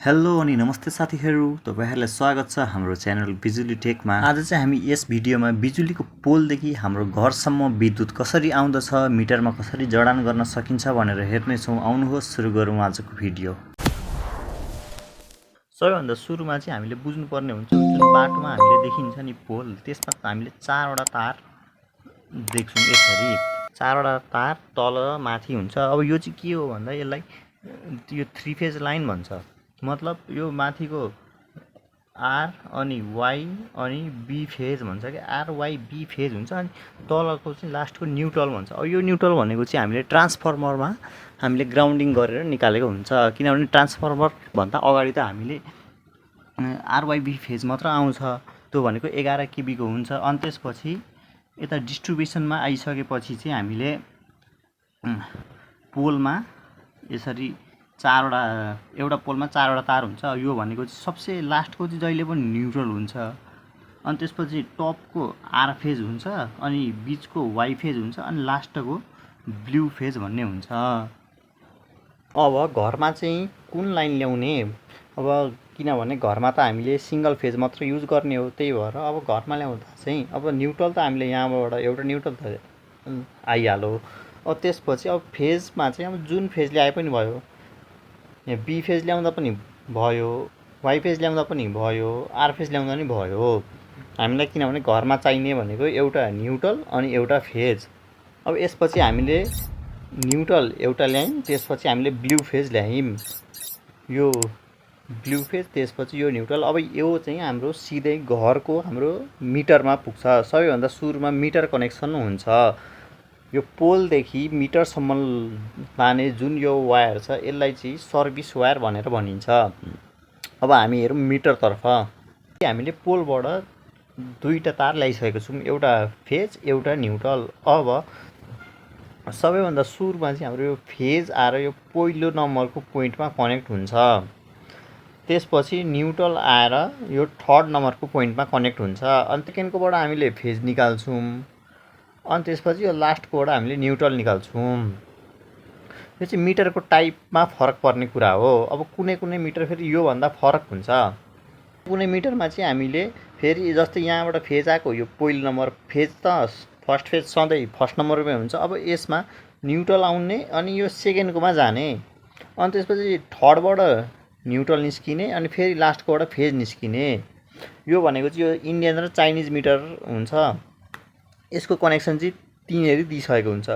Hello अनि नमस्ते साथीहरू, तपाईहरुलाई स्वागत छ हाम्रो च्यानल बिजुली टेकमा। आज चाहिँ हामी यस भिडियोमा बिजुलीको पोलदेखि हाम्रो घरसम्म विद्युत कसरी आउँदछ, मिटरमा कसरी जडान गर्न सकिन्छ भनेर हेर्नेछौँ। आउनुहोस् सुरु गरौँ आजको भिडियो। सबैभन्दा सुरुमा चाहिँ हामीले बुझ्नुपर्ने हुन्छ जुन बाटोमा हामीले देखिन्छ नि पोल, त्यसमा हामीले चारवटा तार देख्छौँ। यसरी चारवटा तार तल माथि हुन्छ। अब यो चाहिँ के हो भन्दा यसलाई यो 3 फेज लाइन भन्छ। मतलब यो माथिको आर अनि वाई अनि बी फेज भन्छ कि आर वाई बी फेज हुन्छ, अनि तलको चाहिँ लास्टको न्युट्रल भन्छ। अब यो न्युट्रल भनेको चाहिँ हामीले ट्रान्सफर्मरमा हामीले ग्राउन्डिङ गरेर निकालेको हुन्छ, किनभने ट्रान्सफर्मर भन्दा अगाडि त हामीले आर वाई बी फेज मात्र आउँछ। त्यो भनेको 11 केबीको हुन्छ। अनि त्यसपछि यता डिस्ट्रिब्युसनमा आइसकेपछि चाहिँ हामीले पोलमा यसरी एउटा पोलमा चारवटा तार हुन्छ। यो भनेको चाहिँ सबसे लास्टको चाहिँ जहिले पनि न्युट्रल हुन्छ। अनि त्यसपछि टपको आर फेज हुन्छ, अनि बीचको वाई फेज हुन्छ, अनि लास्टको ब्लू फेज भन्ने हुन्छ। अब घरमा चाहिँ कुन लाइन ल्याउने? अब किनभने घरमा त हामीले सिंगल फेज मात्र युज गर्ने हो, त्यही भएर अब घरमा ल्याउँदा चाहिँ अब न्युट्रल त हामीले यहाँबाट एउटा न्युट्रल त आइहाल्यो। अब त्यसपछि अब फेजमा चाहिँ अब जुन फेज ल्याए पनि भयो, यहाँ बी फेज ल्याउँदा पनि भयो, वाई फेज ल्याउँदा पनि भयो, आर फेज ल्याउँदा पनि भयो। हामीलाई किनभने घरमा चाहिने भनेको एउटा न्युट्रल अनि एउटा फेज। अब यसपछि हामीले न्युट्रल एउटा ल्यायौँ, त्यसपछि हामीले ब्लू फेज ल्यायौँ, यो ब्लू फेज, त्यसपछि यो न्युट्रल। अब यो चाहिँ हाम्रो सिधै घरको हाम्रो मिटरमा पुग्छ। सबैभन्दा सुरुमा मिटर कनेक्सन हुन्छ। यो पोलदेखि मिटरसम्म लाने जुन यो वायर छ यसलाई चाहिँ सर्भिस वायर भनेर भनिन्छ। अब हामी हेरौँ मिटरतर्फ। हामीले पोलबाट दुईवटा तार ल्याइसकेको छौँ, एउटा फेज एउटा न्युट्रल। अब सबैभन्दा सुरुमा चाहिँ हाम्रो यो फेज आएर यो पहिलो नम्बरको पोइन्टमा कनेक्ट हुन्छ। त्यसपछि न्युट्रल आएर यो थर्ड नम्बरको पोइन्टमा कनेक्ट हुन्छ। अनि सेकेन्डकोबाट हामीले फेज निकाल्छौँ, अनि त्यसपछि यो लास्टकोबाट हामीले न्युट्रल निकाल्छौँ। यो चाहिँ मिटरको टाइपमा फरक पर्ने कुरा हो। अब कुनै कुनै मिटर फेरि योभन्दा फरक हुन्छ। कुनै मिटरमा चाहिँ हामीले फेरि जस्तै यहाँबाट फेज आएको, यो पहिलो नम्बर फेज त फर्स्ट फेज सधैँ फर्स्ट नम्बरमै हुन्छ। अब यसमा न्युट्रल आउने अनि यो सेकेन्डकोमा जाने, अनि त्यसपछि थर्डबाट न्युट्रल निस्किने, अनि फेरि लास्टकोबाट फेज निस्किने। यो भनेको चाहिँ यो इन्डियन र चाइनिज मिटर हुन्छ। यसको कनेक्सन चाहिँ तीनरी दिइसकेको हुन्छ।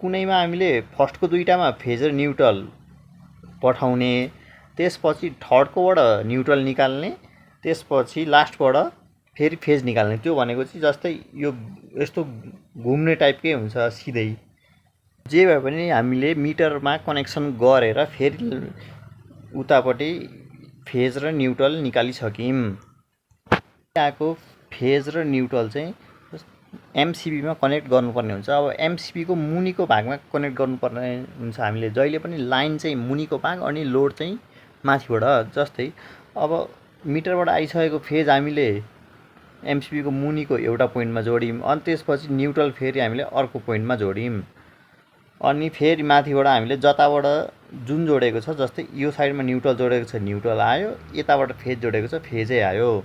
कुनैमा हामीले फर्स्टको दुईटामा फेज र न्युट्रल पठाउने, त्यसपछि थर्डकोबाट न्युट्रल निकाल्ने, त्यसपछि लास्टबाट फेरि फेज निकाल्ने। त्यो भनेको चाहिँ जस्तै यो यस्तो घुम्ने टाइपकै हुन्छ सिधै। जे भए पनि हामीले मिटरमा कनेक्सन गरेर फेरि उतापट्टि फेज र न्युट्रल निकालिसक्यौँ। यहाँको फेज र न्युट्रल चाहिँ एमसिबीमा कनेक्ट गर्नुपर्ने हुन्छ। अब एमसिबीको मुनिको भागमा कनेक्ट गर्नुपर्ने हुन्छ हामीले जहिले पनि। लाइन चाहिँ मुनिको भाग अनि लोड चाहिँ माथिबाट। जस्तै अब मिटरबाट आइसकेको फेज हामीले एमसिबीको मुनिको एउटा पोइन्टमा जोड्यौँ, अनि त्यसपछि न्युट्रल फेरि हामीले अर्को पोइन्टमा जोड्यौँ, अनि फेरि माथिबाट हामीले जताबाट जुन जोडेको छ, जस्तै यो साइडमा न्युट्रल जोडेको छ न्युट्रल आयो, यताबाट फेज जोडेको छ फेजै आयो।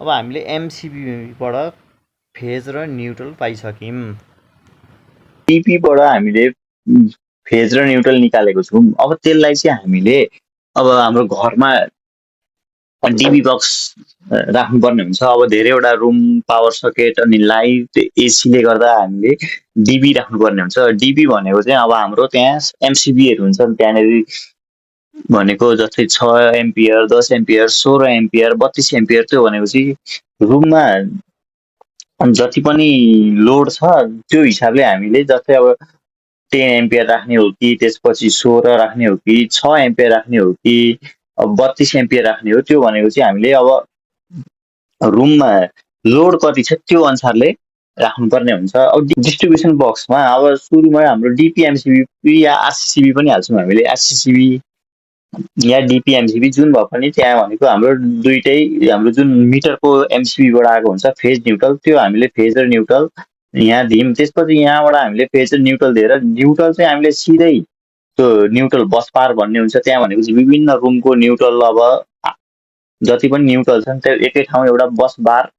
अब हामीले एमसिबीबाट फेज र न्युट्रल पाइसक्यौँ। टिपीबाट हामीले फेज र न्युट्रल निकालेको छौँ। अब त्यसलाई चाहिँ हामीले अब हाम्रो घरमा डिबी बक्स राख्नुपर्ने हुन्छ। अब धेरैवटा रुम, पावर सकेट अनि लाइट, एसीले गर्दा हामीले डिबी राख्नुपर्ने हुन्छ। डिबी भनेको चाहिँ अब हाम्रो त्यहाँ एमसिबीहरू हुन्छ त्यहाँनिर भनेको, जस्तै 6 एम्पियर, 10 एम्पियर, 16 एम्पियर, 32 एम्पियर। त्यो भनेको चाहिँ रुममा जति पनि लोड छ त्यो हिसाबले हामीले, जस्तै अब 10 एम्पियर राख्ने हो कि, त्यसपछि 16 राख्ने हो कि, 6 एम्पियर राख्ने हो कि, अब 32 एम्पियर राख्ने हो, त्यो भनेको चाहिँ हामीले अब रुममा लोड कति छ त्यो अनुसारले राख्नुपर्ने हुन्छ। अब डिस्ट्रिब्युसन बक्समा अब सुरुमा हाम्रो डिपिएमसिबी या आरसिसिबी पनि हाल्छौँ हामीले। आरसिसिबी या डिपिएमसिबी जुन भए पनि त्यहाँ भनेको हाम्रो दुईटै हाम्रो जुन मिटरको एमसिबीबाट आएको हुन्छ फेज न्युट्रल, त्यो हामीले फेज र न्युट्रल यहाँ दियौँ। त्यसपछि यहाँबाट हामीले फेज र न्युट्रल दिएर न्युट्रल चाहिँ हामीले सिधै त्यो न्युट्रल बस बार भन्ने हुन्छ त्यहाँ भनेको चाहिँ विभिन्न रुमको न्युट्रल अब जति पनि न्युट्रल छन् त्यो एकै ठाउँ एउटा बस बार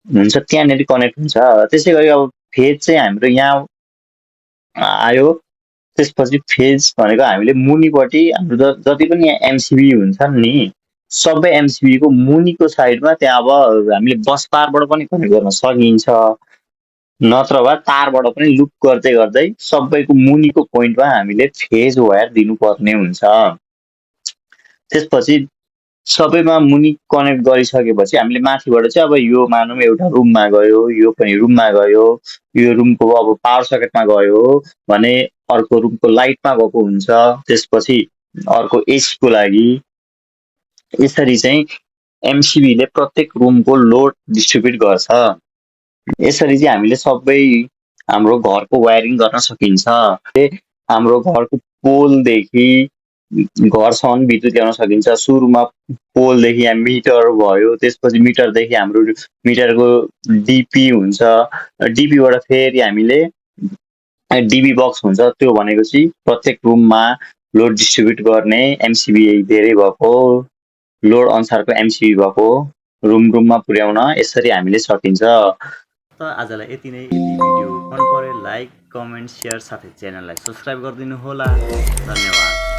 हुन्छ त्यहाँनिर कनेक्ट हुन्छ। त्यसै गरी अब फेज चाहिँ हाम्रो यहाँ आयो। त्यसपछि फेज भनेको हामीले मुनिपट्टि हाम्रो जति पनि यहाँ एमसिबी हुन्छन् नि सबै एमसिबीको मुनिको साइडमा त्यहाँ अब हामीले बस बारबाट पनि कनेक्ट गर्न सकिन्छ, नत्र भए तारबाट पनि लुप गर्दै गर्दै सबैको मुनिको पोइन्टमा हामीले फेज वायर दिनुपर्ने हुन्छ। त्यसपछि सबैमा मुनि कनेक्ट गरिसकेपछि हामीले माथिबाट चाहिँ अब यो मानौँ एउटा रुममा गयो, यो पनि रुममा गयो, यो रुमको अब पावर सकेटमा गयो भने अर्को रुमको लाइटमा गएको हुन्छ, त्यसपछि अर्को एसीको लागि। यसरी चाहिँ एमसिबीले प्रत्येक रुमको लोड डिस्ट्रिब्युट गर्छ। यसरी चाहिँ हामीले सबै हाम्रो घरको वायरिङ गर्न सकिन्छ। हाम्रो घरको पोलदेखि घरसम्म विद्युत ल्याउन सकिन्छ। सुरुमा पोलदेखि यहाँ मिटर भयो, त्यसपछि मिटरदेखि हाम्रो मिटरको डिपी हुन्छ, डिपीबाट फेरि हामीले डिबी बक्स हुन्छ, त्यो भनेको चाहिँ प्रत्येक रुममा लोड डिस्ट्रिब्युट गर्ने एमसिबी धेरै भएको लोड अनुसारको एमसिबी भएको रुममा पुर्याउन यसरी हामीले सकिन्छ। त आजलाई यति नै। यदि भिडियो मन परे लाइक, कमेन्ट, सेयर साथै च्यानललाई सब्स्क्राइब गरिदिनु होला। धन्यवाद।